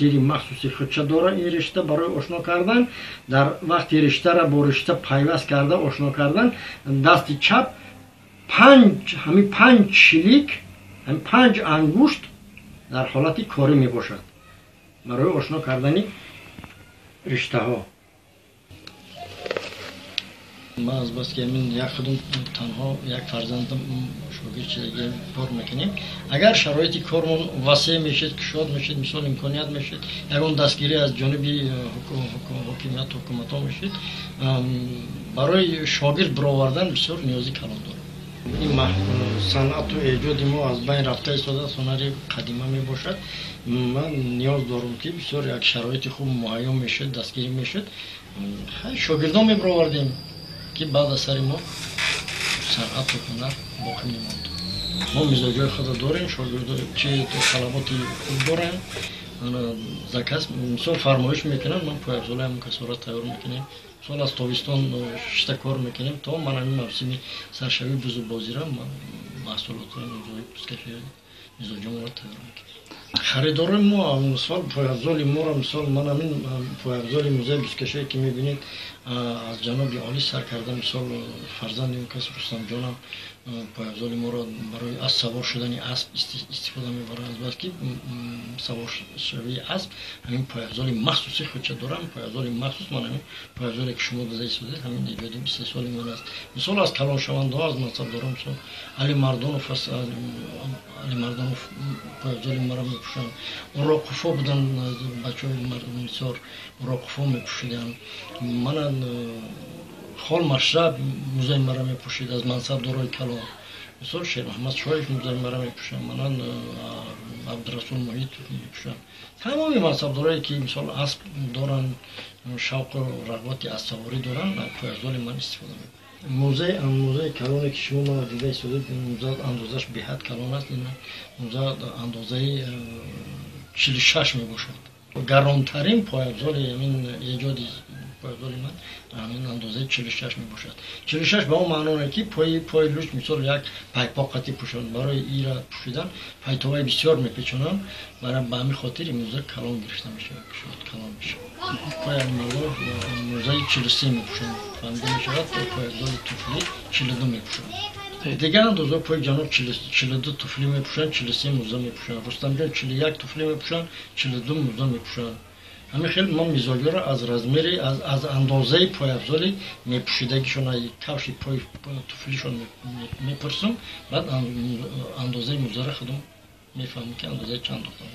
Сири махсуси худша дорад ин ришта барои ошно кардан. Дар вақти риштара бо ришта пайваст карда ошно кардан, дасти чап панҷ, ҳамин панҷ шилик, ҳамин панҷ ангушт дар ҳолати корӣ мебошад барои ошно кардани риштаҳо. Ман азбаски ҳамин як худум танҳо як фарзандам шогирд чизаги кор мекунем. Агар шароити кормон васеъ мешид, кушод мешид, мисол имконият мешид, ягон дастгирӣ аз ҷониби ҳокимият, ҳукуматҳо мешид, барои шогирд баровардан бисёр ниёзи калон дорам. Ин санъату эҷоди мо аз байн рафта истодааст, ҳунари қадима мебошад. Ман ниёз дорам, ки бисёр як шароити хуб муҳайё мешуд, дастгирӣ мешуд, шогирдон мебаровардем, ки баъд аз сари мо санъату ҳунар боқӣ мемонд. Мо мизоҷои худро дорем, шогирдо чи талаботи хуб дорем, заказ, мисол, фармоиш мекунам, ман пойафзолаи ҳамон касора тайёр мекунем. Мисол, аз тобистон шишта кор мекунем то ман ҳамин мавсими саршавии бузургбозира маҳсулотҳои пускаши мизоҷонро тайёр мекунем. Харидорои мо, мисол, пойафзоли моро, мисол, ман ҳамин пойафзоли музеи бузкашие, ки мебинед, аз ҷаноби олӣ сар карда, мисол, фарзанди он кас Рустамҷонам пойафзоли моро барои аз савор шудани асп истифода мебарад. Азбаски саворшавии асп ҳамин пойафзоли махсуси худша дорам, пойафзоли махсус, ман ҳамин пойафзоле, ки шумо дида истодед, ҳамин эҷоди истеҳсоли ман аст. Мисол, аз калоншавандаҳо, аз мансабдорон, мисол, Алимардонов аст, Алимардонов пойафзоли маро мепӯшанд. Уроқуфо буданд, бачаҳои бисёр уроқуфо мепӯшиданд. Мана Хол Машраб музаи мара мепӯшид, аз мансабдорои калон. Мисол, Шермуҳаммад Шоев музаи мара мепӯшанд, манан Абдурасул Муҳитов мепӯшанд. Тамоми мансабдорое, ки мисол асп доранд, шавқу рағбати аспсаворӣ доранд, пойафзоли ман истифода мекунанд. Музеи калоне, ки шумо мана дида истодед, муза андозаш беҳад калон аст. Ин муза андозаи 46 мебошад. Гаронтарин пойафзоли ҳамин эҷоди пойафзоли ман ҳамин андозаи 46 мебошад. 46 ба он маъное, ки пои луч, мисол, як пайпоқ қатӣ пӯшанд. Барои ира пӯшидан пайтоваи бисёр мепечонанд, ба ҳамин хотир ин муза калон гирифта мешавад, калон мешавад. Пои Алимардонов музаи 43 мепӯшанд, фаҳмида мешавад, пойафзоли туфлӣ 42 мепӯшанд. Дигар андозаҳо пои ҷаноб 42 туфлӣ мепӯшанд, 43 муза мепӯшанд. Рустамҷон 41 туфлӣ мепӯшанд, 42 муза мепӯшанд. Ҳамин хел ман мизоҷоро аз размери, аз андозаи пойафзоли мепӯшидагишон, кавши пои туфлишон мепурсам, баъд андозаи музаро худам мефаҳмам, ки андозаи чанд духтар.